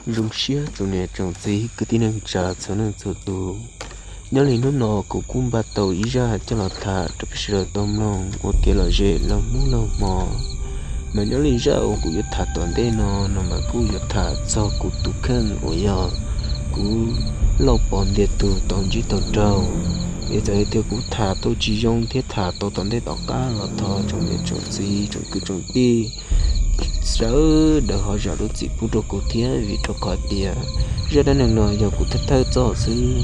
Zoo siab tsoom niam tsoom txiv kwv tij neej tsa txhua leej txhua tus, nyob li hnub no kuv kuj npaj tau ib zaj coj los tham rau peb sawv daws tau mloog ua kev lom zem laug hnub laug hmo. Mas nyob li zaj uas kuv yuav tham tom ntej no, no mas kuj yuav tham txog kuv tus kheej uas yog kuv Lauj Pov ntiag tug tau ntsib tau raug. Es txawm hais tias kuv tham tau tsis zoo thiab tham tau tom ntej tom qab los thov tsoom niam tsoom txiv tsoom kwv tsoom tij sawv daws ho zam lub txim pub rau kuv thiab, vim rau qhov tias zaj dab neeg no yog kuv thawj thawj txoj xwb.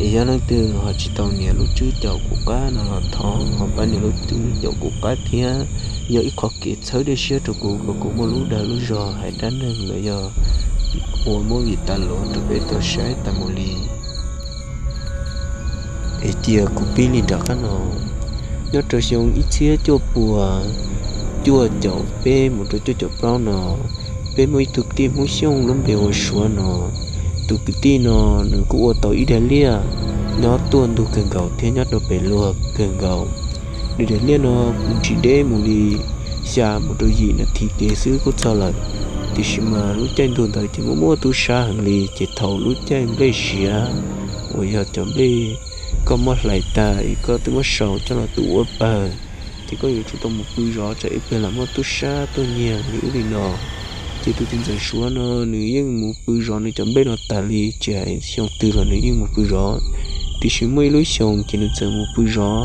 Es yog leej twg ho tsis tau nias lub tswb caum kuv qab no los thov ho pab nias lub tswb caum kuv qab thiab. Yog ib qho kev txhawb dej siab rau kuv kom kuv muaj lub dag lub zog hais dab neeg los yog ua movie tas los rau peb tau saib tas mus li. Es cia kuv pib li nram qab no. Nyob rau xyoo ib txhiab cuaj puas cuaj caum peb mus rau cuaj caum plaub no, peb muaj ib tug tij Hmoob Xyooj lub npe ua Suav no. Tus kwv tij no nws kuj ua tau ib daim liaj nyob tuaj ntug kawg nkaus thiab nyob rau pem luag kawg nkaus. Nws daim liaj no kuj tsis deb mus li xya mus rau yim nas this kev xwb kuj txog lawm. Tiam sis mas lub caij ntuj ntawd ces muaj muaj tub sab heev li, ces thaum lub caij nplej siav uas yog cov nplej koj muab hlais tag es koj twb muab sau coj los tu ua pawg, ces koj yuav tsum tau mus pw zov tsam ib pliag lam muaj tub sab tuaj nyiag li ub li no. Ces tus txiv ntxawm Suav no nws yeej mus pw zov nws cov nplej no tas li, tsis hais xyoo twg los nws yeej mus pw zov. Tiam sis muaj ib lub xyoos ces nws txawm mus pw zov.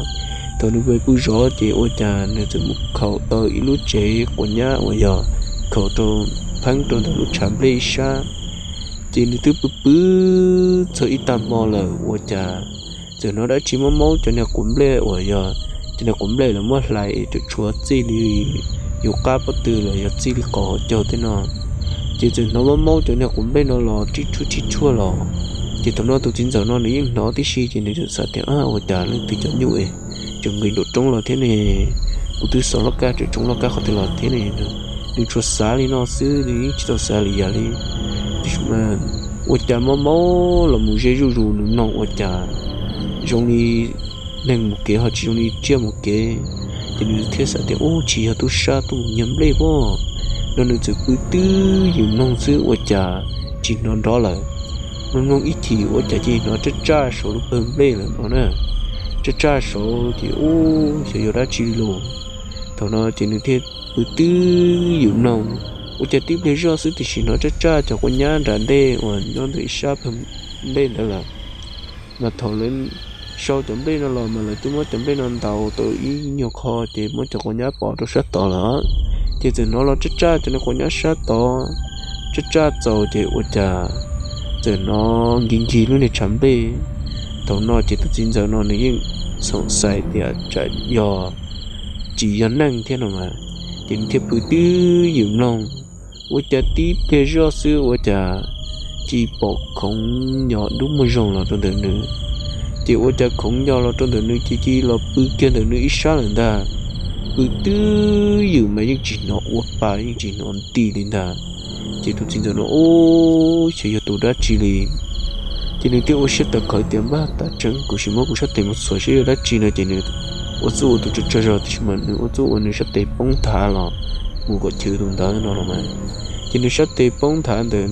Thaum nws pw zov ces ua cas nws txawm mus khaum tau ib lub tsev quav nyab uas yog khaum rau pheeb rau ntawm lub tshav nplej ib sab. Ces nws twb pw pw txog ib tag hmo lawm ua cas txawm hnov dab tsi maub maub cov niag quav nplej uas yog cov niag quav nplej lawv muab hlais es tseem tshuav txij li yus qab pob tw los yog txij li qhov hauv caug tej no. Ces txawm hnov maub maub cov niag quav nplej no los rib tshuaj rib tshuaj los. Ces thaum no tus txiv ntxawm no nws yeej hnov tib si ces nws txawm xav tias, Ua cas leej twg cov nyuj es tseem nqis nraum roob los thiab ne? Kuv twb xov loj kab tseem tsoo loj kab qhov twg los thiab ne? Nws tsuas xav li no xwb, nws yeej tsis tau xav li yam li. Tiam sis mas ua cas maub maub los mus ze zuj zus, nws mloog ua cas zoo li neeg mus kev ho tsis zoo li tsiaj mus kev. Ces nws thiaj xav tias, Ub, tsis yog tub sab tuaj mus nyiag nplej pob? No nws txawm pw twb ywm mloog xwb ua cas tsis hnov nrov lawm. Mloog mloog ib chim ua cas cia li hnov tsaj tsaj saud lub pawg nplej lawm no na. Tsaj tsaj saud ces ub, xyov yog dab tsi li los. Thaum no ces nws thiaj pw twb ywm mloog, ua cas tib pliag zoj xwb tiam sis hnov tsaj tsaj cov quav nyab nram ntej uas nyob ntawm ib sab pawg nplej ntawd lawm. Mas thaum lawv sau cov nplej no los mas lawv twb muab cov nplej no ntaus tau ib nyuag qho ces muab cov quav nyab pov rau sab tod lawm. Ces txawm hnov los tsaj tsaj cov niag quav nyab sab tod, tsaj tsaj txaus ces ua cas txawm hnov nkig nkig lub niag tshav nplej. Thaum no ces tus txiv ntxawm no nws yeej xoom xais tias tsam yog tsis yog neeg thiab no mas, ces nws thiaj pw twb ywm mloog. Ua cas tib pliag zoj xwb ua cas cia li pom khoov nyo dub muag zoo los rau ntawm nws. Ces ua cas khoov nyo los rau ntawm nws ces cia li los pw kiag ntawm nws ib sab lawm ntag. Pw twb ywm mas yeej tsis hnov ua pa yeej tsis hnov nti li ntag. Ces tus txiv ntxawm no ub, xyov yog tus dab tsi li. Ces nws thiaj ua siab tawv qhawv tias, Npaj tas tseeb, kuv sim muab kuv sab tes mus txhuam saib yog dab tsi no. Ces nws ua txuj ua tus tsawg tsawg zog tiam sis mas nws ua txuj ua nws sab tes poob nthav los mus kom chwv tus ntawd no los mas. Ces nws sab tes poob nthav ntawm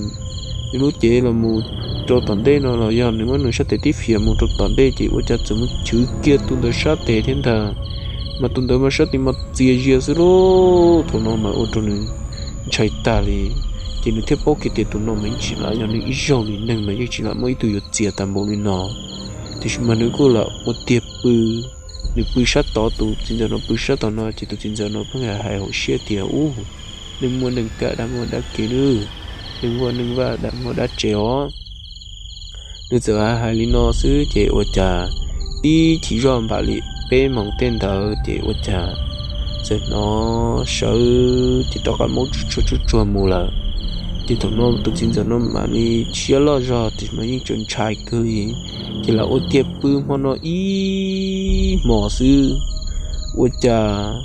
nws lub cev los mus rau tom ntej no los yog nws muab nws sab tes tib fiav mus rau tom ntej ces ua cas txawm mus chwv kiag tus ntawd sab tes thiab ntag. Mas tus ntawd mas sab tes mas txias zias xwb lauj. Thaum no mas ua rau nws ntshai tag li. Ces nws thiaj paub kiag tias tus no mas yeej tsis lam yog nws ib zaug li, neeg mas yeej tsis lam muaj ib tug yuav txias tag npaum li no. Tiam sis mas nws kuj lam ua tiag pw, nws pw sab tod, tus txiv ntxawm no pw sab tom no, ces tus txiv ntxawm no pheej hais hauv siab tias, Ub, neeg muaj neeg kam dab muaj dab kev nawb, neeg vaj neeg vaj dab muaj dab tsev os. Nws txawm hais hais li no xwb ces ua cas tib chim zoj npam li peb moos tej ntawd ces ua cas txawm hnov sawv ces rov qab maub tsuag tsuag tsuag tsuag mus lawm. Ces thaum no tus txiv ntxawm no mam li siab loj zog tiam sis mas yeej tseem ntshai kawg li. Ces lam ua tiag pw hmo no ib hmos xwb, ua cas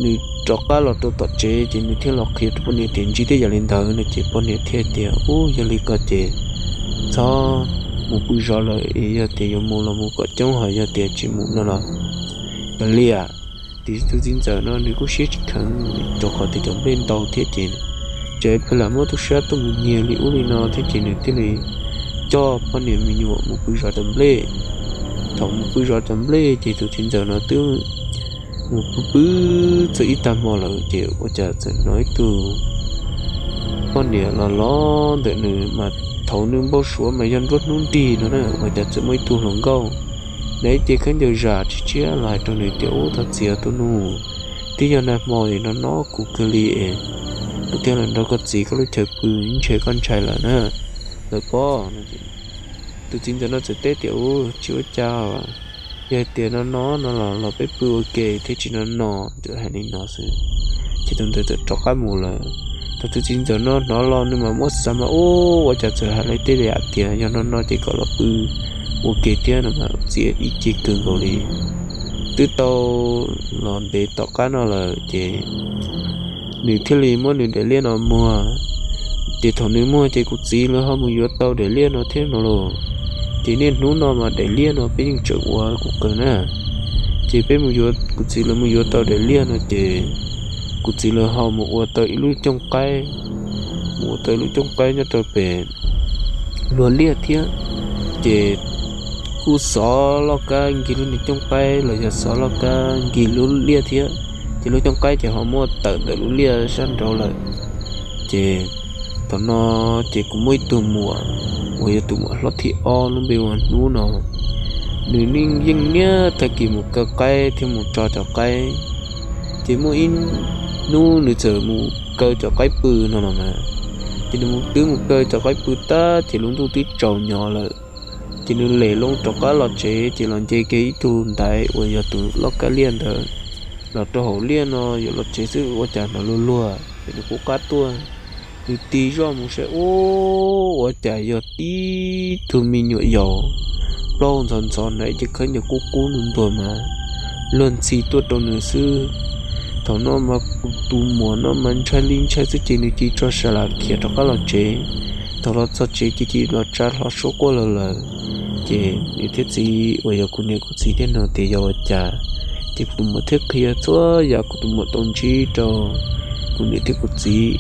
nws rov qab los rau tom tsev ces nws thiaj los qhia rau poj niam tias ntsib tej yam li ntawd no ces poj niam thiaj tias, Ub, yog li ko ces txhob mus pw zov lawm es yog tias yuav mus los mus kom coob, ho yog tias tsis mus no los kav liam. Tiam sis tus txiv ntxawm no nws kuj siab tsis kheev rau qhov tias cov nplej ntau thiab ces tsev pheej lam muab tub sab tuaj mus nyiag li ub li no thiab ces nws thiaj li coj poj niam me nyuam mus pw zov cov nplej. Thaum mus pw zov cov nplej ces tus txiv ntxawm no twb mus pw pw txog ib tag hmo lawm ces ua cas txawm hnov ib tug poj niam los los ntawm nws mas thaum nws npau suav mas yog nruab hnub nrig no na, ua cas txawm muaj ib tug hluas nkauj hnav ib ce khaub ncaws zam tshiab tshiab los hais rau nws tias, Ub, thov txim tus nus, twb yog nag hmo es no no kuv kawg li es kuv thiaj los nrog koj txiv koj lub chaw pw, ntshe koj ntshai lawm na, lawm pob. Tus txiv ntxawm no txawm teb tias, Ub, tsis ua cas, yog hais tias no no no los los peb pw ua ke thiab, tsis no no. Txawm hais li no xwb ces tus ntawd txawm rov qab mus lawm. Thaum tus txiv ntxawm no hnov los nws mas muab xav mas, Ub, ua cas txawm hais li tej li hais tias yog no no ces kom los pw ua ke thiab no mas txiav ib ce kawg nkaus li. Twb tau los ntev tom qab no lawm ces nws thiaj li muab nws daim liaj no muag. Ces thaum nws muag ces kuv txiv lawv ho mus yuav tau daim liaj no thiab no los. Ces niaj hnub no mas daim liaj no peb yeej tseem ua kuv qw na. Ces peb mus yuav, kuv txiv lawv mus yuav tau daim liaj no ces kuv txiv lawv ho mus ua tau ib lub cooj qaib, mus ua tau ib lub cooj qaib nyob rau pem luag liaj thiab. Ces kuj xov loj kab nkig lub niag cooj qaib los yog xov loj kab nkig lub liaj thiab. Ces lub cooj qaib ces ho muab tawm ntawm lub liaj sab nraud lawm. Ces thaum no ces kuv muaj ib tug muam uas yog tus muam hlob thib ob lub npe ua Hnub no, nws yeej niaj tag kis mus kaw qaib thiab mus tso cov qaib. Ces muaj ib hnub nws txawm mus kaw cov qaib pw no los mas, ces nws mus twb mus kaw cov qaib pw tag ces lub ntuj twb tsaus nyo lawm. Ces nws lem loo rov qab los tsev ces los nce kiag ib tug ntaiv uas yog tus loj kab liaj ntawd los rau hauv liaj no yuav los tsev xwb, ua cas hnov luag luag ces nws kuj qab tuaj. Nws tig zoj mus saib, ub, ua cas yog tib tug me nyuam yaus plaub ntxhov ntxhov hnav ib ce khaub ncaws qub qub ntuag ntuag mas luag ntxhi tuaj rau nws xwb. Thaum no mas kuv tus muam no mas ntshai li ntshai xwb ces nws cia li tso sa las khiav rov qab los tsev. Thaum los txog tsev ces cia li los tsa hlo suab quaj lawm lawm. Ces niam thiab txiv uas yog kuv niam kuv txiv thiaj nug tias yog ua cas. Ces kuv tus muam thiaj qhia txhua yam kuv tus muam tau ntsib rau kuv niam thiab kuv txiv.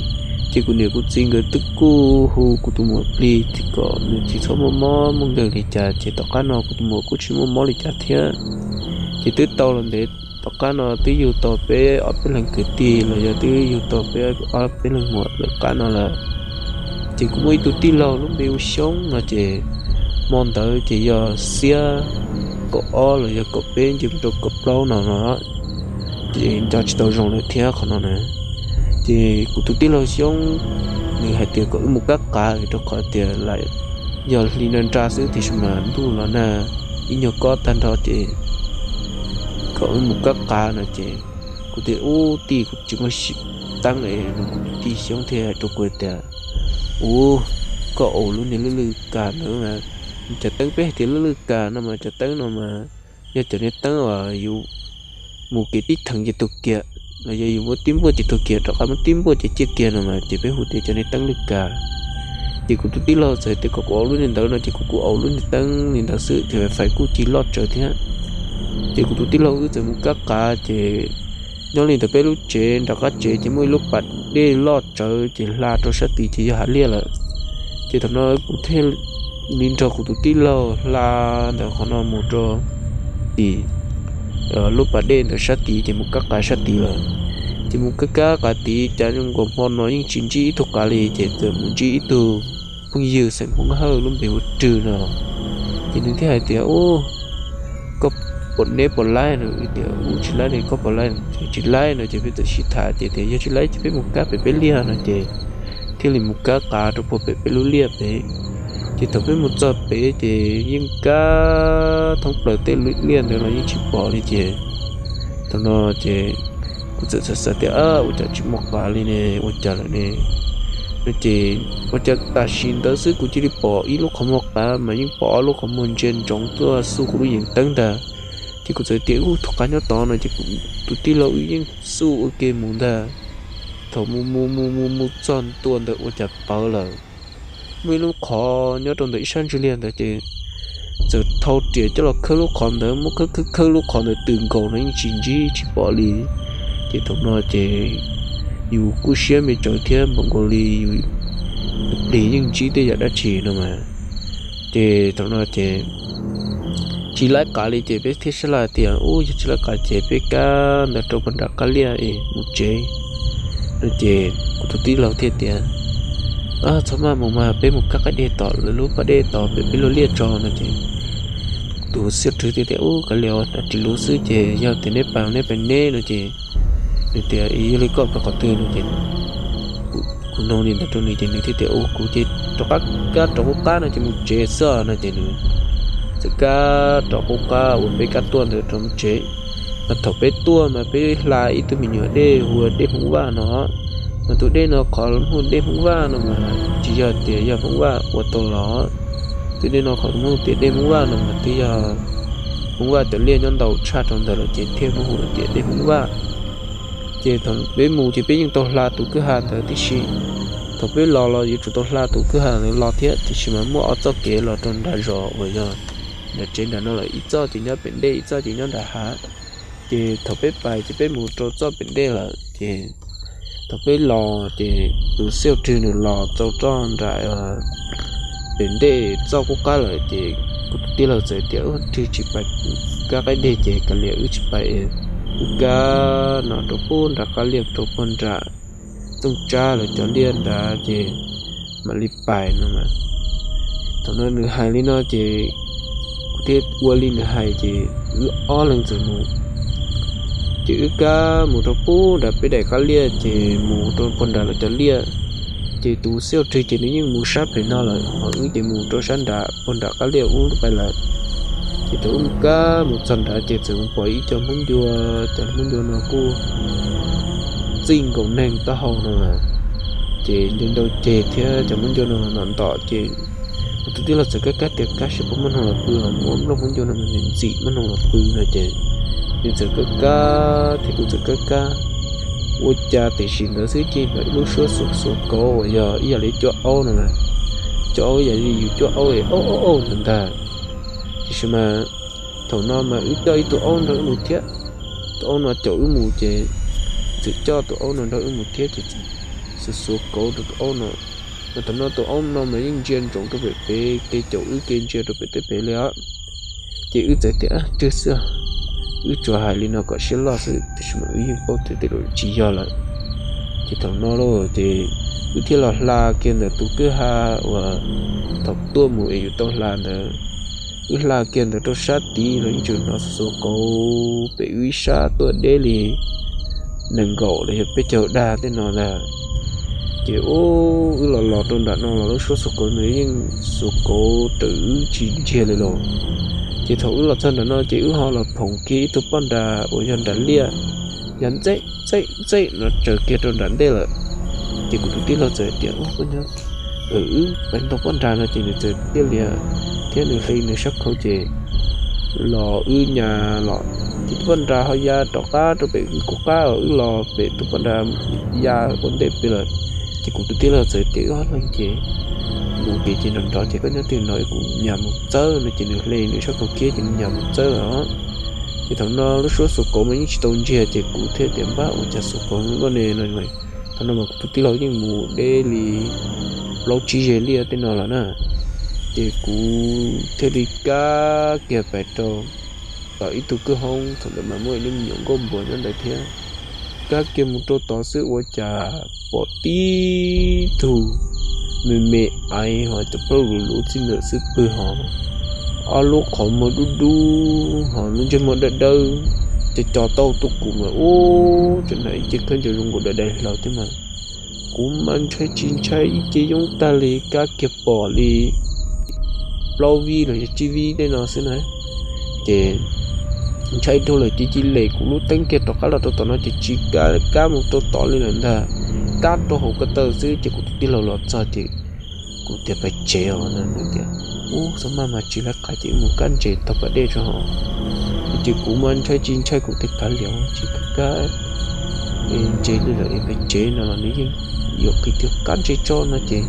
Ces kuv niam kuv txiv nkawd twb kuj hu kuv tus muam plig kom nws tsis txhob muaj mob muaj nkeeg li cas, ces tom qab no kuv tus muam kuj tsis muaj mob li cas thiab. Ces twb tau los ntev tom qab no twb yug tau peb ob peb leeg kwv tij los yog twb yug tau peb ob peb leeg muam lawm qab no lawm. Ces kuv muaj ib tug tij laug lub npe hu Xyoob no ces hmo ntawd ces yog xiab kaum ob los yog kaum peb nce mus rau kaum plaub no no, ces nco tsis tau zoo lawm thiab qhov no na. Ces kuv tus tij laug Xyoob nws hais tias kom wb mus kab qav rau qhov tias lam yog hli nra nra xwb tiam sis mas ntuj los nag ib nyuag kob tag nrho ces kom wb mus kab qav no ces kuv tias ub tij, kuv tsis muaj teeb es no, kuv tus tij Xyoob thiaj hais rau kuv tias ub, koj ua lub niag lwj lwj kas ntawd, cov teeb peb hais tias lwj lwj kas no mas cov teeb no mas yog cov niag teeb uas yus mus kev tib theem ces tuag kiag, los yog yus muab tib npuaj ces tuag kiag rov qab muab tib npuaj ces ciaj kiag no mas ces peb hu tias cov niag teeb lwj kas. Ces kuv tus tij laug txawm hais tias kom kuv ua lub niag ntawd no ces kuv kuj ua lub niag teeb li ntawd xwb ces fais kuj ci loj tsawv thiab. Ces kuv tus tij laug wb txawm mus kab qav ces nyob li ntawd peb lub tsev nram qab tsev ces muaj ib lub pas dej loj tsawv ces hla rau sab tid ces yog hav liaj lawm. Ces thaum no kuv thiaj li nrog kuv tus tij laug hla ntawm qhov no mus rau tim lub pas dej ntawm sab tid ces mus kab qav sab tid lawm. Ces mus kab kab qav tid cas zoo nkaus hmo no yeej tsis ntsib ib tug qav li ces txawm mus ntsib ib tug phooj ywg xeem Hmoob Hawj lub npe hu Rwg no. Ces nws thiaj hais tias ub, koj pom neb pom laib no? Tias ub tsis laib li, koj pom laib? Tsis laib no ces peb txawm sib tham ces tias yog tsis laib ces peb mus kab pem peb liaj no ces thiaj li mus kab qav rau puag pem peb lub liaj pem. Ces thaum peb mus txog pem ces yeej kab thoob plaws tej liaj ntawd los yeej tsis pom li ces thaum no ces kuv txawm xav xav tias ua cas tsis muaj qav li ne, ua cas lawm ne no ces ua cas tam sim ntawd xwb kuv cia li pom ib lub qhov muag qav mas yeej pom ob lub qhov muag ntsia ntsoov tuaj xub kuv lub yeev teeb ntag. Ces kuv txawm tias ub, tus qav nyob tod no ces kuv tus tij laug wb yeej xub ua ke mus ntag. Thaum mus mus mus mus mus txog ntua ntawd ua cas pawv lawm. Muaj ib lub qhov nyob rau ntawm ib sab ntsis liaj ntawd ces txawm thau riam coj los khawb lub qhov ntawd, muab khawb khawb khawb lub qhov ntawd tws nkaus no yeej tsis ntsib tsis pom li. Ces thaum no ces yus kuj siab me tsawv thiab npaum nkaus li yus plig yeej ntsib tej yam dab tsi no mas. Ces thaum no ces tsis laib qav li ces peb thiaj sab laj tias, Ub, yog tsis laib qav ces peb kab ntawd rau puag nram qab liaj es mus tsev. No ces kuv tus tij laug thiaj tias, Txhob maj mus mas, peb mus kab qaib dej tom lawv lub pas dej tom pem peb lub liaj tso. No ces tus xiab rwg thiaj tias, Ub, kav liam, ua dab tsi lub xwb ces yog tias neb pais neb pais neb. No ces nws tias, Yog li koj pais qhov twg? No ces kuv nug li ntawd rau nws ces nws thiaj tias, Ua, kuv ces rov qab kab rov qub qab no ces mus tsev xwb. No ces nws txawm kab rov qub qab uas peb kab tuaj ntawd rau mus tsev. Mas thaum peb tuaj mas peb hla ib tug me nyuam dej hu ua dej Hmoob Vaj no, mas tus dej no qhov hu dej Hmoob Vaj no mas tsis yog tias yog Hmoob Vaj ua tau los. Tus dej no qhov hu tias dej Hmoob Vaj no mas twb yog Hmoob Vaj cov liaj nyob ntau tshaj rau ntawd lawm ces thiaj muab hu tias dej Hmoob Vaj. Ces thaum peb mus ces peb yeej tau hla tus kwj ha ntawd tib si. Thaum peb los los yuav tsum tau hla tus kwj ha ntawd los thiab, tiam sis mas muaj ob txoj kev los rau nram zos uas yog nram tsev nram no lawm, ib txoj ces nyob pem ntej, ib txoj ces nyob nram hav. Ces thaum peb pais ces peb mus rau txoj pem ntej lawm ces thaum peb los ces tus xiab rwg nws los txog txoj nram pem ntej txoj qub qab lawm ces kuv tus tij laug txawm tias, Ub, rwg tsis pais kab qaib dej ces kav liam wb tsis pais, wb kab no rau puag nram qab liaj rau puag nram Txooj Tsab lawv cov liaj nrad ces mam li pais no. Thaum no nws hais li no ces kuv thiaj ua li nws hais ces wb ob leeg txawm mus. Ces wb kab mus rau puag nram peb daim qab liaj ces mus rau puag nram lawv cov liaj. Ces tus xiab rwg ces nws yeej mus sab pem no lawm, ho wb ces mus rau sab nram puag nram qab liaj ub pais lawm. Ces thaum wb kab mus txog nrad ces txawm mus pom ib co Hmoob Ncua, cov Hmoob Ncua no kuj txij nkaus neeg taub hau no, ces nce ntau ceg thiab cov Hmoob Ncua no ntom ntom ces kuv tus tij laug txawm kab kab tias kab seb puas muaj noog los pw, muaj nplooj Hmoob Ncua no ntxim muaj noog los pw no ces nws txawm kab kab thiab kuv txawm kab kab. Ua cas tam sim ntawd xwb ces hnov ib lub suab xuav xuav kauv uas yog ib yam li cuab aub no na, cuab aub ib yam li yus cuab aub es aub aub aub ntawd ntag. Tiam sis mas thaum no mas wb coj ib tug aub nrog wb mus thiab, tus aub no caum wb mus ces txawm coj tus aub no nrog wb mus thiab ces xuav xuav kauv rau tus aub no. Mas thaum no tus aub no mas yeej ntsia ntsoov rau pem pem kev caum wb kev ntsia rau pem tej pem li os. Ces wb txawm tias, Twb xwb, wb tsuas hais li no kom siab loj xwb, tiam sis mas wb yeej paub tias tej zaum tsis yog lawm. Ces thaum no lauj ces wb thiaj los hla kiag ntawm tus kwj ha uas thaum tuaj mus es yus tau hla ntawd. Wb hla kiag ntawd rau sab tid los yeej tseem hnov xuav xuav kauv pem wb ib sab tuaj deb li nees nkaum los yog peb caug dag tej no ntag. Ces wb los los rau nram no los lub suab xuav kauv ntawd yeej xuav kauv raws wb tsis ntsiag li lauj. Ces thaum wb los txog nram no ces wb ho los phoom kiag ib tug poj nra uas yog nram liaj, ya ntxej ntxej ntxej no tsaws kiag rau nram ntej lawm. Ces kuv tus tij laug txawm tias, Ub, koj nyob, wb pais ntaus poj nra no. Ces nws txawm tiaj lias thiab nws hle nws sab khau ces los wb nyas los ces tus poj nra ho ya rov qab rau pem wb kuv qab, wb los pem tus poj nra ya ua ntej pem lawm. Ces kuv tus tij laug txawm tias, Wb ob leeg ces mus kev ces nrov nrov ces koj nyob twg no es kuv nyas mus txawb no. Ces nws hle nws sab khau khiab ces nws nyas mus txawb lawm. Ces thaum no lub suab xuav kauv mas yeej tsis tau ntsiag ces kuv thiaj tias, Npab, ua cas xuav kauv loj ne no. Thaum no mas kuv tus tij laug yeej mus deb li plaub tsib zeg liaj tej no lawm na. Ces kuv thiaj li kab kiag pais rau tom ib tug kwj hoob, thaum ntawd mas muaj ib lub me nyuam nkauj npuas nyob ntawd thiab. Kab kiag mus rau tod xwb ua cas pom tib tug me me aiv ho cov plaub lus lub txij ntawm xwb pwg ho ob lub qhov muag dub dub ho lub ntsej muag dawb dawb, co co taub hau tuaj kuv mas ub, tseem hnav ib ce khaub ncaws zoo nkaus dais dais hlau thiab mas. Kuv mas ntshai tsis ntshai ib ce yoob tag li, kab kiag pom li plaub vib los yog tsib vib tej no xwb na. Ces ntshai dhau lawm ces cia li lem kuv lub teeb kiag rov qab los rau tom no ces tsis kab mus rau tod li lawm ntag, kab rau hauv ko taw xwb. Ces kuv tus tij laug los txog ces kuv tias, Pais tsev os. Nws tias, Ub, txhob maj mas, tsis laib qav ces wb mus kab ntses taug pas dej tso. Ces kuv mas ntshai tsis ntshai, kuv tias, Kav liam, tsis kab ntses li lawm es pais tsev no los nws yeej yuav qhia tias kab ntses tso no ces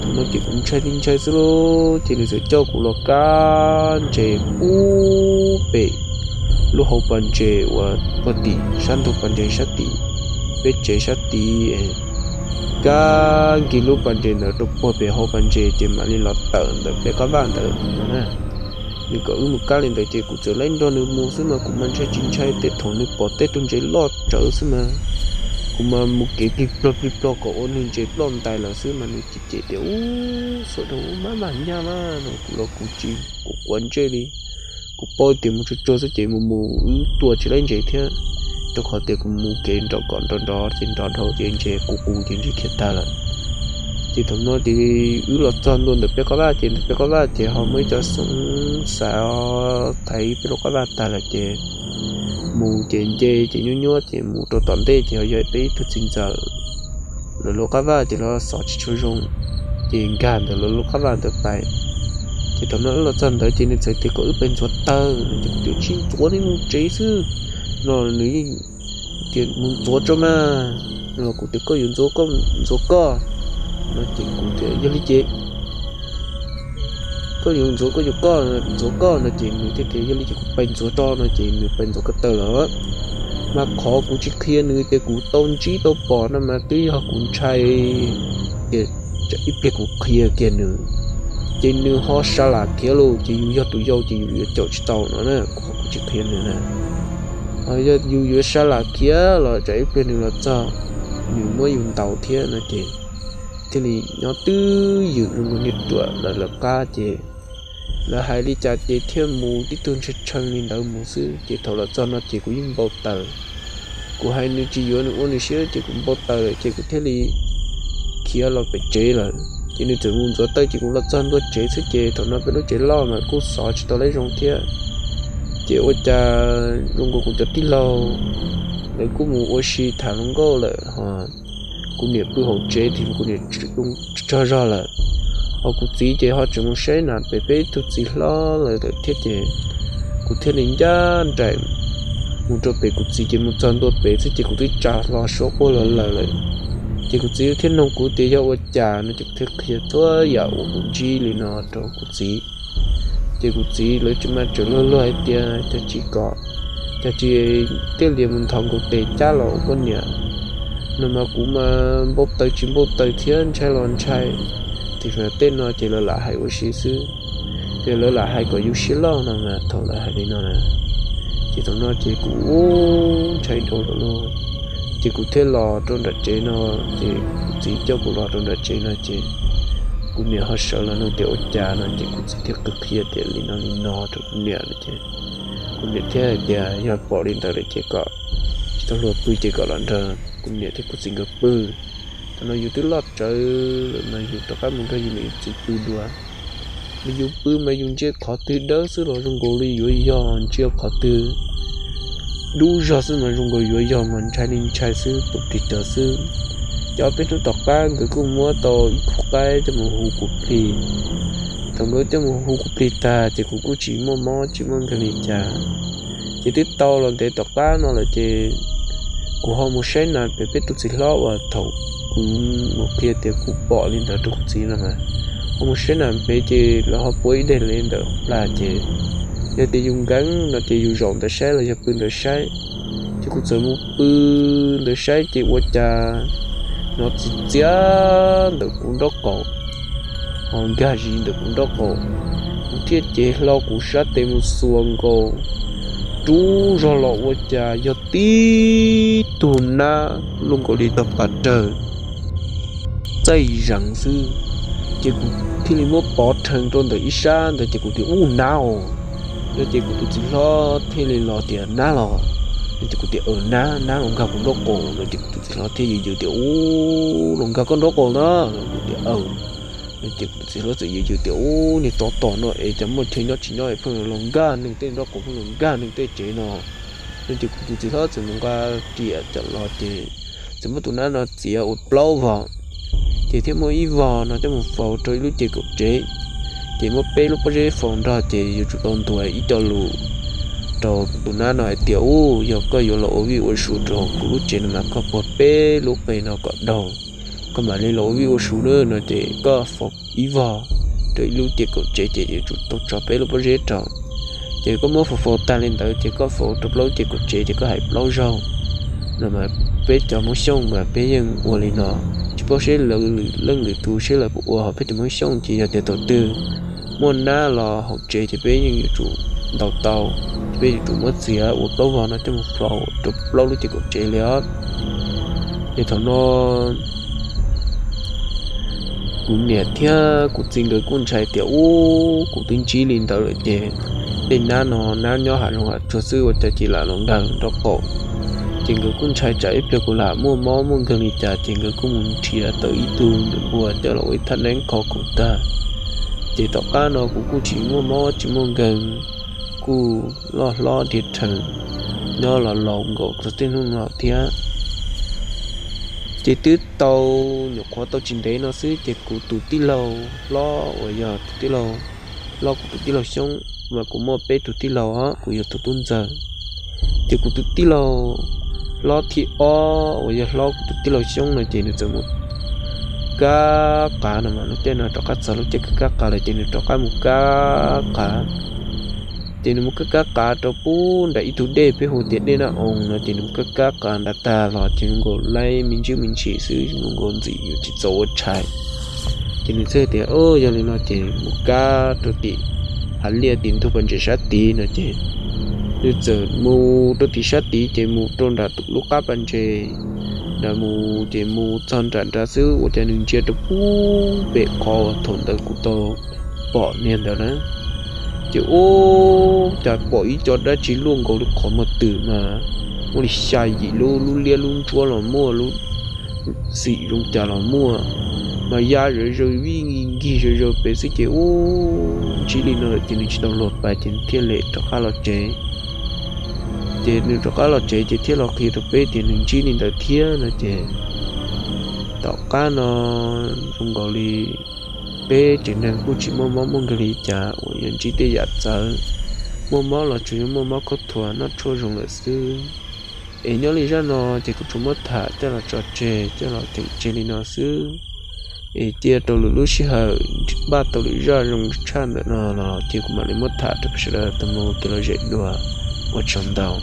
thaum no ces kuv ntshai li ntshai xwb lauj. Ces nws txawm coj kuv los kab ntses pub pem lub hauv pas ntses uas puag tim sab ntug pas ntses sab tim peb tsev sab tid, kab nkig lub pas ntses ntawd rau puag pem hauv pas ntses ces mam li los tawm ntawm peb qab vaj ntawd no na. Nws kom wb mus kab li ntawd ces kuv txawm laib nrog nws mus xwb mas kuv mas ntshai tsis ntshai, tej thaum nws pom tej tug ntses loj tsawv xwb mas kuv mas mus kev plig plog plig plog kom ua nws ntses ploj ntais lawm xwb mas nws cem cem tias, Ub, xuam rau ub, maj mam nyaj mas, no kuv los kuv tsis quav ntsej li. Kuv paub tias mus tsuag tsuag xwb ces mus mus wb tua tsis laib ntses thiab, rau qhov tias kuv mus kev nrov kom nrov nrov ces nrov dhau ces ntses qus qus ces ntses khiav tag lawm. Ces thaum no ces wb los txog ntua ntawm peb qab vaj ces ntawm peb qab vaj ces ho muaj ib co xoob xav thaiv peb lub qab vaj tag lawm ces mus ces nce ces nyuab nyuab ces mus rau tom ntej ces ho yog peb ib tug txiv ntxawm lawv lub qab vaj ces los xov tsis tshua zoo, ces nkag ntawm lawv lub qab vaj ntawd pais. Ces thaum no wb los txog ntawd ces nws txawm tias kom wb pais ntxuav taws no ces kuv tias, Tsis ntxuav li, mus tsev xwb. No nws tias, Mus ntxuav tso mas. No kuv tias, Koj yuav ntxuav koj ntxuav koj. No ces kuv tias, Yog li ces koj yuav ntxuav koj yuav koj, ntxuav koj. No ces nws thiaj tias, Yog li ces kuv pais ntxuav tso. No ces nws pais ntxuav ko taw lawm. Mas qhov kuv tsis qhia nws tias kuv tau ntsib tau pom no mas twb yog kuv ntshai tias tsam ib pliag kuv qhia kiag nws ces nws ho sa lam khiav los ces yus yog tus yau ces yus yuav caum tsis tau no na, qhov kuv tsis qhia nws na. Ho yog yus yuav sa lam khiav los tsam ib pliag nws los txog, nws muab yus ntaus thiab no ces thiaj li nyob twj ywm zoo nkaus niag ruam lawv lawv qab ces lawv hais li cas ces thiaj mus tib tug ntshee tshee li ntawd mus xwb. Ces thaum los txog no ces kuv yeej npau taws. Kuv hais nws tsis yuav, nws ua nws siab ces kuv npau taws lawm ces kuv thiaj li khiav los pem tsev lawm. Ces nws txawm mus ntxuav taw ces kuv los txog ntua tsev xwb ces thaum no peb lub tsev loj mas kuj xov tsis tau laib zoo thiab. Ces ua cas zoo nkaus kuv cov tij laug lawv kuj mus ua si tham hluas nkauj lawm ho kuv niam pw hauv tsev tias kuv niam tsaug zog lawm. Ho kuv txiv ces ho tseem mus saib nas pem peb tug txiv hlob lawm thiab ces kuv thiaj li ncaj nraim mus rau pem kuv txiv ces mus txog ntua pem xwb ces kuv twb tsa hlo suab quaj los lawm lawm. Ces kuv txiv thiaj nug kuv tias yog ua cas no ces kuv thiaj qhia txhua yam uas kuv ntsib li no rau kuv txiv. Ces kuv txiv lawv tseem mas tseem luag luag hais tias, Cas tsis kom, cas tsis thiaj li mus nthos nkaus tes cab los ua poj niam no mas kuv mas npau taws tsis npau taws thiab ntshai los ntshai. Tiam sis tej no ces lawv lam hais ua si xwb, ces lawv lam hais kom yus siab loj no mas thaum lawv hais li no na. Ces thaum no ces kuv ntshai dhau lawm lauj. Ces kuv thiaj los rau nram tsev no, ces kuv txiv coj kuv los rau nram tsev no ces kuv niam ho sawv los nug tias ua cas no ces kuv txiv thiaj qhia tias li no li no rau kuv niam no ces kuv niam thiaj hais tias yog pom li ntawd lawm ces kom tsis tau hluas pw ces kom los nrog kuv niam thiab kuv txiv nkawd pw. Thaum no yus twb loj tsawv lawm mas yus rov qab mus nrog yus niam yus txiv pw dua. Mas yus pw mas yus ntsia qhov twg dawb xwb los zoo nkaus li yuav yog, ntsia qhov twg dub zog xwb mas zoo nkaus yuav yog mas ntshai li ntshai xwb, pw plig rawv xwb. Ces peb hnub tom qab nkawd kuj muab tau ib khub qaib coj mus hu kuv plig. Thaum nkawd coj mus hu kuv plig tag ces kuv kuj tsis muaj mob tsis muaj nkeeg li cas. Ces twb tau los ntev tom qab no lawm ces kuv ho mus saib nas pem peb tus txiv hlob uas thaum kuv mus qhia tias kuv pom li ntawd rau kuv txiv no mas, ho mus saib nas pem ces lawv ho pua ib daim li ntawm plag ces yog tias yus nkees no ces yus zaum ntawd saib los yog pw ntawd saib. Ces kuv txawm mus pw ntawd saib ces ua cas hnov txiv txiav ntawm kuv nraub qaum, ho nkag zis ntawm kuv nraub qaum. Kuv thiaj cev hlo kuv sab tes mus xuas nkaus, rub zog los ua cas yog tib tug nab luaj nkaus li tog pas rawg txaij zees xwb. Ces kuv thiaj li muab pov rhees rau ntawm ib sab ntawd ces kuv tias, Ub, nab os! No ces kuv tus txiv hlob thiaj li los tias, Nab los? No ces kuv tias, Nab, nab los nkag kuv nraub qaum. No ces kuv tus txiv hlob thiaj yws yws tias, Ub, los nkag koj nraub qaum na? No kuv tias, Aws. No ces kuv tus txiv hlob txawm yws yws tias, Ub, niag tsov tom no es cas muaj chaw nyob tsis nyob es pheej los nkag neeg tej nraub qaum, pheej los nkag neeg tej tsev no? No ces kuv tus txiv hlob txawm mus nqa riam coj los ces txawm muab tus nab no txiav ua plaub vog, ces thiaj muab ib vog no coj mus faus rau ib lub ces kaum tsev, ces muab peb lub pob zeb faus nrog ces yuav tsum tau ntuas ib co lus rau tus nab no hais tias, Ub, yog koj yuav los ua vij ua su rau kuv lub tsev no mas koj puag peb lub qe no kom daug, koj mam li los ua vij ua su na. No ces koj faus ib vog rau ib lub ces kaum tsev ces yuav tsum tau tso peb lub pob zeb rau. Ces koj muab faus faus tag li ntawd ces koj faus rau plaub ces kaum tsev ces koj hais plaub zaug no mas peb cov Hmoob Xyooj mas peb yeej ua li no, tsis paub seb lwm leej lwm tus seb lawv puas ua, ho peb cov Hmoob Xyooj ces yog tias thaum twg muaj nab los hauv tsev ces peb yeej yuav tsum ntaus tau, ces peb yuav tsum muab txiav ua plaub vog no coj mus faus rau plaub lub ces kaum tsev li os. Ces thaum no kuv niam thiab kuv txiv nkawd kuj ntshai tias ub, kuv twb ntsib li ntawd lawm ces tej nab no nab nyob hav zoov hav tsuag xwb ua cas cia li los nkaug nraub qaum. Ces nkawd kuj ntshai tsam ib pliag kuv lam muaj mob muaj nkeeg li cas, ces nkawd kuj mus nrhiav tau ib tug npua coj los ua ib thaj neeb kho kuv tag. Ces tom qab no kuv kuj tsis muaj mob tsis muaj nkeeg, kuj loj hlob dhia rhees, nyob los laus nkaus txog tej hnub no thiab. Ces twb tau nyuam qhuav tau tsis ntev no xwb ces kuv tus tij laug hlob uas yog tus tij laug hlob kuv tus tij laug Xyoob, mas kuv muaj peb tus tij laug os, kuv yog tus tub ntxawg. Ces kuv tus tij laug hlob thib ob uas yog hlob kuv tus tij laug Xyoob no ces nws txawm mus kab qav no mas, lub caij no rov qab txog lub caij kab kab qav lawm ces nws rov qab mus kab qav. Ces nws mus kab kab qav rau pub nram ib tug dej peb hu tias dej Naj Oos no, ces nws mus kab kab qav nrad tag los ces zoo nkaus li me ntsis me ntsis xwb, zoo nkaus ntxim yuav tsis txaus ua tshais. Ces nws txawm tias, o, yog li no ces mus kab rau tim hav liaj tim ntug pas ntses sab tid no ces nws txawm mus rau tim sab tid ces mus rau nram lub qab pas ntses nrad mus, ces mus txog nram nrad xwb ua cas nws ntsia rau pub pem qhov uas thaum ntawd kuv tau pom niag ntawd na. Ces ub, cas pom ib co dab tsi luaj nkaus li qhov muag twm mas muaj li xya yim lub, lub liab lub ntsuab los muaj, lub xim zoo cas los muaj, mas ya zawv zaws vij nkig zaws zaws pem xwb ces ub, ntsib li no lawm ces nws tsis tau luag pais ces nws thiaj li rov qab los tsev. Ces nws rov qab los tsev ces thiaj los qhia rau peb tias nws ntsib li ntawd thiab no ces tom qab no zoo nkaus li peb tsev neeg kuj tsis muaj mob muaj nkeeg li cas uas yog ntsib tej yam txawv muaj mob los tsuas yog muaj mob khaub thuas noj tshuaj zoo lawm xwb. Es nyob li zaj no ces kuv tsuas muab tham coj los tso tseg coj los cheem tseg li no xwb. Es cia rau lwm lub sij hawm npaj tau lwm zaj zoo tshaj ntawm no los ces kuv mam li muab tham rau peb sawv daws tau mloog ua kev lom zem dua. Ua tsaug ntau.